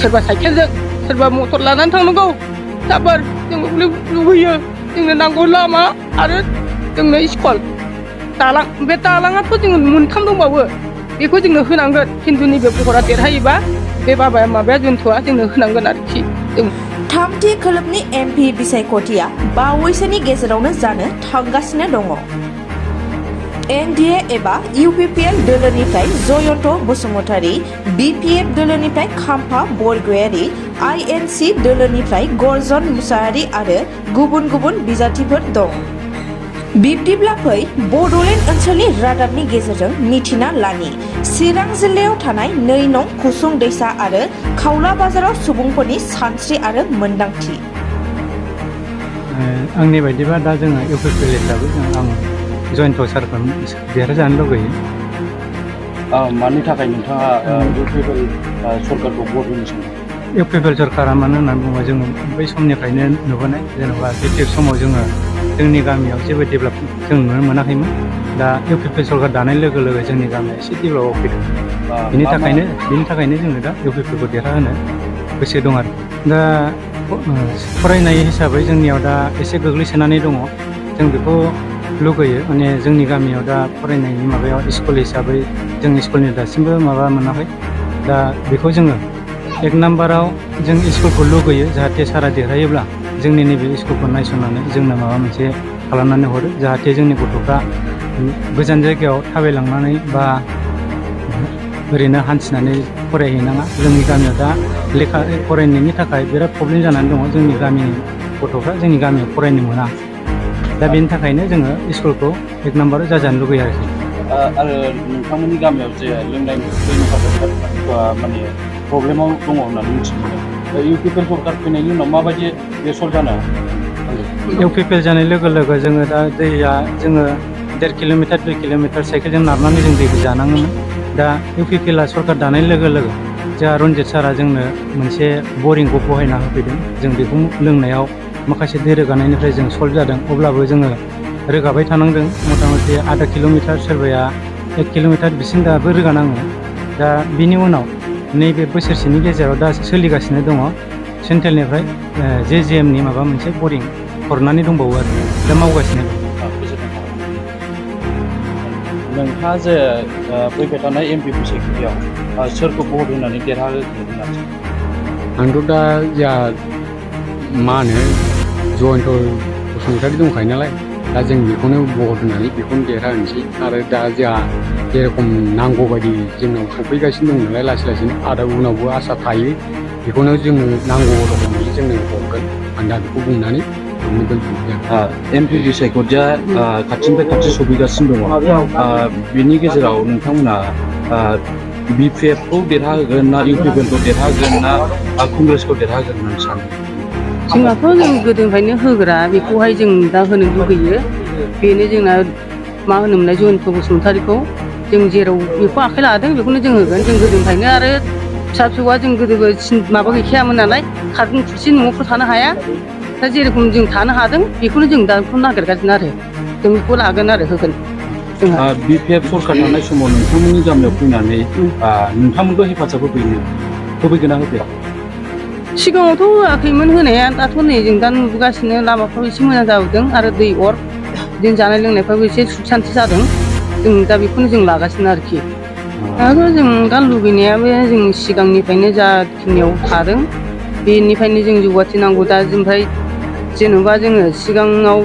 सोरबा साइकेलजों सोरबा मटर लानानै थांनांगौ साबार जों लुबैयो जोंनो नांगौ लामा आरो जोंनो स्कुल दालां बे दालाङाथ' जोङो मोनथाम दंबावो बेखौ जोंनो होनांगोन खिन्थु नैबे भकरा देरहायोबा बे माबाया जन्थुआ जोंनो होनांगोन आरोखि जों थामथि खोलोबनि एमपि बिसायख'थिया बावैसोनि गेजेरावनो जानो थांगासिनो दङ। एनडिए एबा इउपिपिएल दोलोनिफ्राय जयन्त बसुमतारी, बिपिएफ दोलोनिफ्राय खाम्फा बरगयारी, आइएनसि दोलोनिफ्राय गर्जन मुसाहारि आरो गुबुन गुबुन बिजाथिफोर दं। बिब्दिब्ला फै बड'लेण्ड ओनसोलनि रादाबनि गेजेरजों मिथिना लानि चिरां जिल्लायाव थानाय 2 नं कुसुं दैसा आरो खावला बाजाराव सुबुंफोरनि सानस्रि आरो मोन्दांथि। आंनि बायदिबा दा जोङो इउपिपिएल हिसाबै आं जयन्त सारखौ देरहाजानो लुगैयो। मानि थाखाय नोंथाङा इउपिपिएल सरकारखौ भट होनो सानो? इउपिपिएल सरकारा मानो होननानै बुङोबा जोङो बै समनिफ्रायनो नुबोनाय जेनेबा बिपिएफ समाव जोङो जोंनि गामियाव जेबो डेभेलप जों नुनो मोनाखैमोन। दा इउपिपिएल सरकार दानाय लोगो लोगो जोंनि गामिया एसे डेभेलपआव फैदों। बिनि थाखायनो जोङो दा इउपिपिएलखौ देरहाहोनो गोसो दं आरो। दा फरायनाय हिसाबै जोंनियाव दा एसे गोग्लैसोनानै दङ। जों बेखौ लुगैयो माने जोंनि गामियाव दा फरायनायनि माबायाव स्कुल हिसाबै जों स्कुलनि दासिमबो माबा मोनाखै। दा बेखौ जोङो 1 नाम्बाराव जों स्कुलखौ लुगैयो जाहाथे सारा देरहायोब्ला जोंनि नैबे स्कुलखौ नायसननानै जोंनो माबा मोनसे खालामनानै हरो जाहाथे जोंनि गथ'फ्रा गोजान जायगायाव थाबायलांनानै बा ओरैनो हान्थिनानै फरायहैनाङा। जोंनि गामियाव दा लेखा फरायनायनि थाखाय बिराद प्रब्लेम जानानै दङ। जोंनि गामिनि गथ'फ्रा जोंनि गामियाव फरायनो मोना। दा बेनि थाखायनो जोङो स्कुलखौ 1 नाम्बाराव जाजानो लुगैयो आरोखि। आरो नोंथांमोननि गामियाव जे लोंनाय दैनि थाखाय माने प्रब्लेमाव दङ होननानै मिथिनो मोनो। इउपिपिएल सरकार फैनायनि उनाव माबायदि बे सल्भ जानो? इउपिपिएल जानाय लोगो लोगो जोङो दा दैया जोङो 1.5 किल'मिटार 2 किल'मिटार साइकेलजों नारनानै जों दैखौ जानाङोमोन। दा इउपिपिएलआ सरकार दानाय लोगो लोगो जोंहा रन्जित सारा जोंनो मोनसे बरिंखौ बहायना होफैदों। जों बेखौ लोंनायाव माखासे दै रोगानायनिफ्राय जों सल्भ जादों। अब्लाबो जोङो रोगाबाय थानांदों मथा मथि आधा किल'मिटार सोरबाया 1 किल'मिटार बिसिम दाबो रोगानाङो। दा बिनि उनाव नैबे बोसोरसेनि गेजेराव दा सोलिगासिनो दङ सेन्ट्रेलनिफ्राय जेजेएमनि माबा मोनसे बरिं हरनानै दंबावो आरो दा मावगासिनो दं। नोंथाङा जे फैबाय थानाय एमपि बिसायख'थियाव सोरखौ भट होनानै देरहाहोगोन? आंथ' दा जोंहा मा होनो जयन्त बसुमतारी दंखायो नालाय दा जों बेखौनो भट होनानै बेखौनो देरहाहोनोसै। आरो दा जोंहा जेरखम नांगौ बायदि जोंनाव सफैगासिनो दं नालाय लासै लासैनो आरो उनावबो आसा थायो बेखौनो जोंनो नांगौ रोखोमै जोंनो हरगोन। आं दा बेखौ बुंनानै एमपि बिसायख'थिया खाथिनिफ्राय खाथि सफैगासिनो दङ। बेनि गेजेराव नोंथांमोना बिपिएफखौ देरहाहोगोन ना इउपिपिएलखौ देरहाहोगोन ना कंग्रेसखौ देरहाहोगोन होननानै सानो? जोंनाथ' जों गोदोनिफ्रायनो होग्रा बेखौहाय जों दा होनो लुगैयो। बेनो जोंना मा होनोमोनलाय जयन्त बसुमतारीखौ जों जेराव बेखौ आखाइ लादों बेखौनो जों होगोन। जों गोदोनिफ्रायनो आरो फिसा फिसौआ जों गोदोबो माबा गैखायामोन नालाय खारगुं खुरसि न'आवथ' थानो हाया। दा जेरखम जों थानो हादों बेखौनो जों दा बेखौ नागिरगासिनो आरो जों बेखौ लागोन आरो होगोन। बिपिएफ सरकार थानाय समाव नोंथांमोननि गामियाव फैनानै नोंथांमोनखौ हेफाजाब होफैगोन ना होफैया? सिगाङावथ' होआखैमोन होनाया। दाथ' नै जों दा नुबोगासिनो लामाफ्राव एसे मोजां जाबोदों आरो दै अर बिदिनो जानाय लोंनायफ्राबो एसे सुख सान्थि जादों। जों दा बेखौनो जों लागासिनो आरोखि। आरो जों दा लुबैनायाबो जों सिगांनिफ्रायनो जाखिनियाव थादों बेनिफ्रायनो जों जौगाथि नांगौ। दा ओमफ्राय जेन'बा जोङो सिगाङाव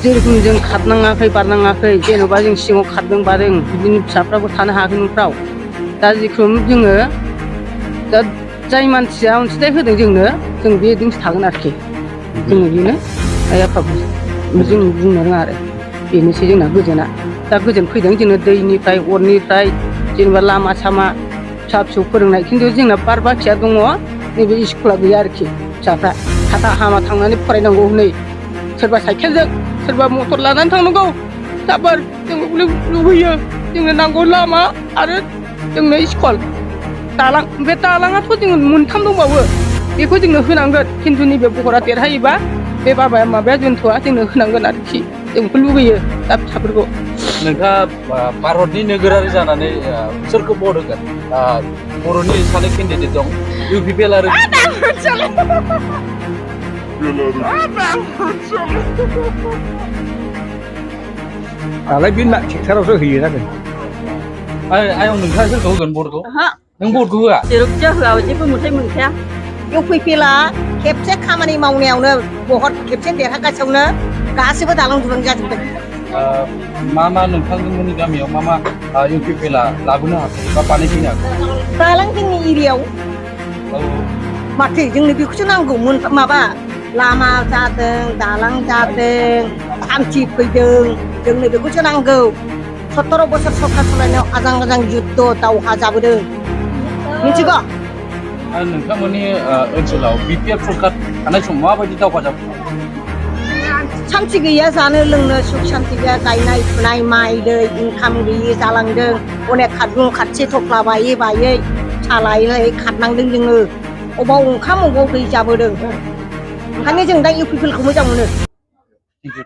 जेरखम जों खारनाङाखै बारनाङाखै जेन'बा जों सिगाङाव खारदों बारदों बिदिनो फिसाफ्राबो थानो हायाखै न'फ्राव। दा जिखुनु जोङो दा जाय मानसिया अनसुंथाइ होदों जोंनो जों बेजोंसो थागोन आरोखि। जोङो बेनो आइ आफाखौ जों बुंनो रोङा आरो बेनोसै जोंना गोजोना। दा गोजोन फैदों जोंनो दैनिफ्राय अरनिफ्राय जेनेबा लामा सामा फिसा फिसौ फोरोंनाय। खिन्थु जोंना बार बाखिया दङ नैबे स्कुला गैया आरोखि। फिसाफ्रा हाथा हामा थांनानै फरायनांगौ हनै सोरबा साइकेलजों सोरबा मटर लानानै थांनांगौ साबार जों लुबैयो जोंनो नांगौ लामा आरो जोंनो स्कुल दालां। बे दालाङाथ' जोङो मोनथाम दंबावो बेखौ जोंनो होनांगोन खिन्थु नैबे भकरा देरहायोबा बे माबाया जन्थुआ जोंनो होनांगोन आरोखि। जों बेखौ लुबैयो दा फिसाफोरखौ। नोंथाङा भारतनि नोगोरारि जानानै सोरखौ भट होगोन बर'नि सानै केन्डिडेट दं UPPL आरो दालाय बे ट्रेक्टरावसो होयो जागोन आयं नोंथाङा सोरखौ होगोन भटखौ नों भटखौ होआ जेरावखि होआ जेबो मोनथाय मोनखाया इउपिपिएलआ खेबसे खामानि मावनायावनो बहुत खेबसे देरहागासेयावनो गासैबो दालां दुलां जाजोबदों मा नोंथांमोननि गामियाव मा UPPL आ लाबोनो हाखै बा बानायफैनो हाखै दालां जोंनि एरियायाव माथो जोंनो बेखौसो नांगौमोन माबा लामा जादों दालां जादों सान्थि फैदों जोंनो बेखौसो नांगौ 17 बोसोर सरकार सालायनायाव आजां गाजां युद्ध दावहा जाबोदों मिथिगौ नोंथांमोननि ओनसोलाव BPF सरकार थानाय समाव माबायदि दावहा जाबोदों सान्थि गैया जानो लोंनो सुख सान्थि गैया गायनाय फुनाय माइ दै इनकाम गैयि जालांदों अनेक खारदुं खाथि थफ्ला बायै बायै सालायै खारनांदों जोङो अबाव ओंखाम अबाव दै जाबोदों ओंखायनो जों दा UPPL खौ मोजां मोनो